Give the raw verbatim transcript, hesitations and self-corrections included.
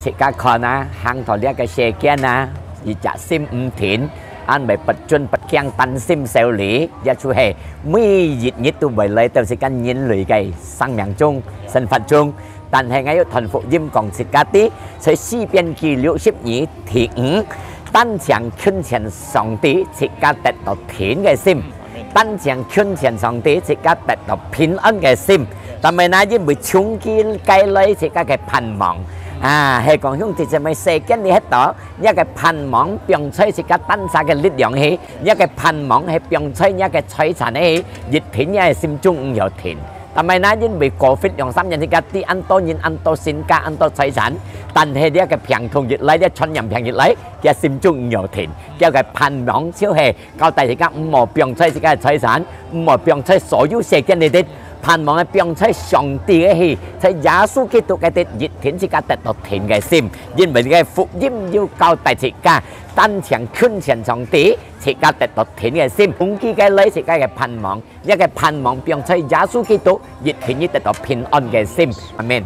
自家看啊，行到這个世間啊，一隻心毋定，恁會不準不驚，擔心愁慮，也就係每一日都會來到自家人類个生命中、生活中。但係𠊎有傳福音講自家知，在詩篇記六十二第五，單淨近前上帝，自家得到定个心。單淨近前上帝，自家得到平安个心。但係呢，因為從佢个來，自家个盼望啊，係講兄弟姊妹，世間裡歇到，若个盼望放在自家單儕个力量去，若个盼望係放在若个財產去，一定若个心中毋曉定。但係呢，因為covid兩三年，自家知恁多人、恁多身家、恁多財產，但係這个病痛一來，這傳染病一來，佢心中毋曉定，佢个盼望就係 交代自家毋好放在自家个財產，毋好放在所有世間裡底，盼望係放在上帝个去，在耶穌基督个底，一定自家得到定个心。因為這个福音有交代自家，單淨近前上帝，自家得到定个心。從佢个來，自家个盼望，這个盼望放在耶穌基督，一定要得到平安个心。阿們。